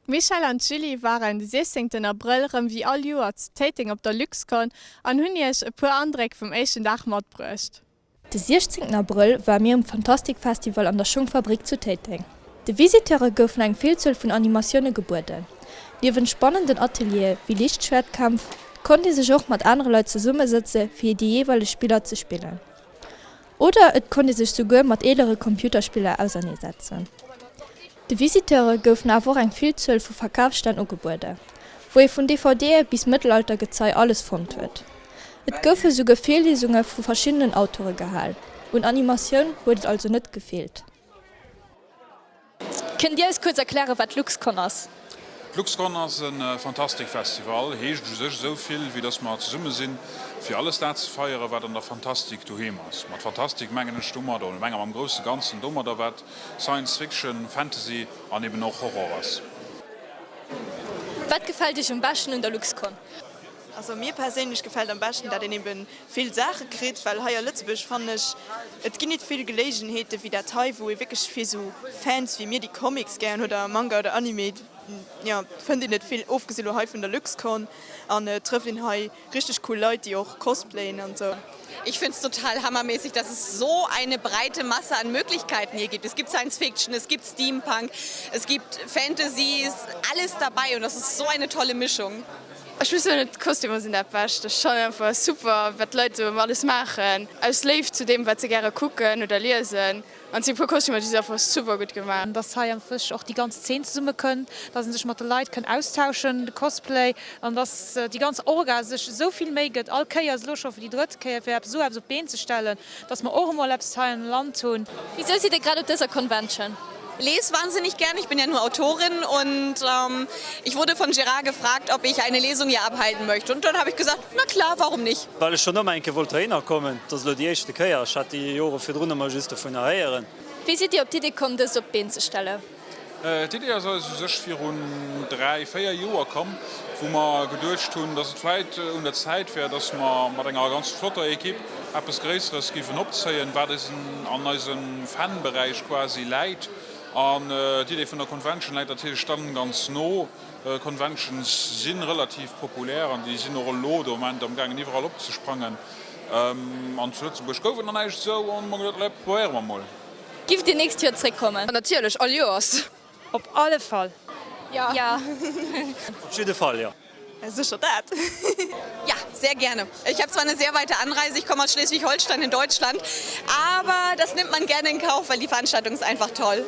D'Michèle an d'Julie waren de 16 Abrëll rëm wéi all Joer zu Téiteng op der Luxcon an hunn iech e puer Andréck vum éischten Dag matbruecht. De 16 Abrëll ware mir um Fantastik Festival an der Schungfabrik zu Téiteng. De Visiteure goufen eng Villzuel vun Animatioune gebueden. Niewent spannenden Ateliere wéi Liichtschwäertkämpf, konnt ee sech och mat anere Leit zesummesëtze fir déi jeeweileg Spiller ze spillen. Oder et konnt ee sech souguer mat eelere Computerspiller auserneesetzen. De Visiteure goufen awer och eng Villzuel vu Verkafsstänn ugebuede, wou ee vun DVDe bis Mëttelaltergezei alles fonnt huet. Et goufe souguer Virliesunge vu verschiddenen Autore gehal. Un Animatioun huet et also net gefeelt. Kënnt Dir eis kuerz erklären, wat LuxCon ass? LuxCon ass e Fantastik-Festival, heescht u sech esou vill, wéi dass mer zesumme sinn, fir alles dat ze feieren, wat an der Fantastik doheem ass. Mat Fantastik mengen ech domadder, oder menge mer am grousse Ganzen domadder, wat Science Fiction, Fantasy an eben och Horror ass. Wat gefält Iech um beschten un der LuxCon? Also mir perséinlech gefält am beschten dat een eben vill Saache kritt, well hei a Lëtzebuerg fannen ech et ginn nit vill Geléigenheete wéi dat hei, wou ee wierklech fir sou Fans wéi mir déi Comics gären huet oder Manga oder Anime, jo fënnt een net vill, ofgesi lo hei vun der Luxcon an et trëfft een hei richteg cool Leit déi och cosplayen an sou. Ich finde es total hammermäßig, dass es so eine breite Masse an Möglichkeiten hier gibt. Es gibt Science Fiction, es gibt Steampunk, es gibt Fantasy, es ist alles dabei und das ist so eine tolle Mischung. Ech muss soen, d'Kostümer sinn dat Bescht. Ech fannen einfach super wat d'Leit esou alles maachen aus Léift zu deem wat se gäre kucken oder liesen. An et sinn e puer Kostümer déi si einfach super gutt gemaach. Dass hei einfach och déi ganz Zeen zesumme kënnt, dass een sech mat de Leit kënn austauschen, de Cosplay, an dass déi ganz Orga sech esou vill Méi gëtt all Kéiers, elo scho fir déi drëtt Kéier, fir eppes esou eppes op d'Been ze stellen. Dass mer och emol eppes hei am Land hunn. Wisou sidd Dir grad op dëser Convention? Lese wahnsinnig gern, ich bin ja nur Autorin und ich wurde von Gérard gefragt, ob ich eine Lesung hier abhalten möchte und dann habe ich gesagt, na klar, warum nicht. Well ech schonn ëmmer eng Kéier wollt heihinner kommen. Et ass elo déi éischte Kéier. Ech hat déi Jore virdrun ëmmer just dovunner héieren. Wéi sidd Dir op d'Idee komm, dëst op d'Been ze stellen? D'Idee ass eis u sech virun 3, 4 Joer komm, wou mer geduecht hunn, dass et vläit un der Zäit wär, dass mer mat enger ganz flotter Equipe eppes Gréisseres géifen opzéien, wat eisen an eisem Fanberäich quasi läit. An d'Idee vun der Convention läit natierlech dann ganz no. Conventions si relativ populär an déi sinn och elo de Moment amgaangen iwwerall opzesprangen. An zu Lëtzebuerg gouf et nach näischt esou an hu mer geduecht, allez, probéiere mer mol. Giff dir nächst Joer zréck kommen? Natierlech, all Joers! Op alle Fall! Jo. Op jidde Fall, jo. Sécher dat! Ja, sehr gerne. Ich habe zwar eine sehr weite Anreise, ich komme aus Schleswig-Holstein in Deutschland, aber das nimmt man gerne in Kauf, weil die Veranstaltung ist einfach toll.